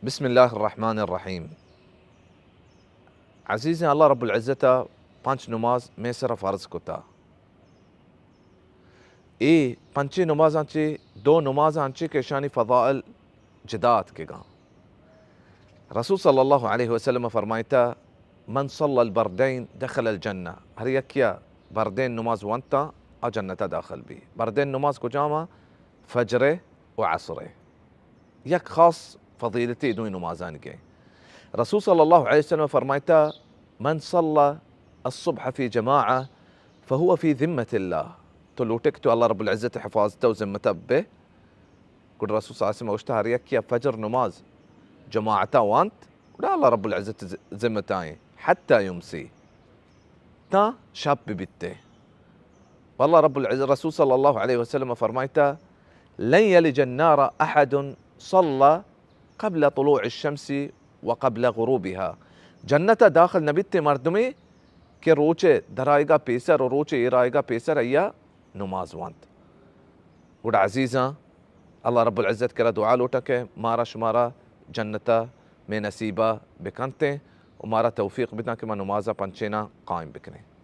بسم اللہ الرحمن الرحیم۔ عزیزیں، اللہ رب العزت ءَ پنچ نماز مئے سرا فرض کتا۔ اے پنچیں نمازاں چہ دو نمازاں چہ کہ اشانی فضائل جدا اتکگاں۔ رسول صلی اللہ علیہ وسلم فرمائتا، من صلی البردین دخل الجنہ، ہر یکیا بردین نماز وانتا آ جنتا داخل بی۔ بردین نماز کجاما؟ فجر و عصر۔ یک خاص فضیلتے دوئیں نمازانی کہ رسول صلی اللہ علیہ وسلم فرمائتا، من صلی الصبح فی جماعہ فہو فی ذمۃ اللہ۔ تو لوٹے کہ تو اللہ رب العزت حفاظت و ذمت بے۔ گڑا رسول صلی اللہ علیہ وسلم گوشتا، ہر یکیا فجر نماز جماعتا وانت، گڑا اللہ رب العزت ذ-، ذمتا ایں، حتی یمسی، تاں شپ بہ بیتے۔ واللہ رب العزت، رسول صلی اللہ علیہ وسلم فرمائتا، لن یلج النار احد صلی قبل طلوع الشمس و قبل غروبها۔ جنتا داخل نبیتے مردمے کہ روچے درائیگا پیسر و روچے ایرائیگا پیسر ایا نماز وانت۔ گڑا عزیزاں، اللہ رب العزت کرا دعا لوٹا کہ مارا شمارا جنتا مئے نصیبا بکنتیں و مارا توفیق بداں کہ ما نمازا پنچینا قائم بکنیں۔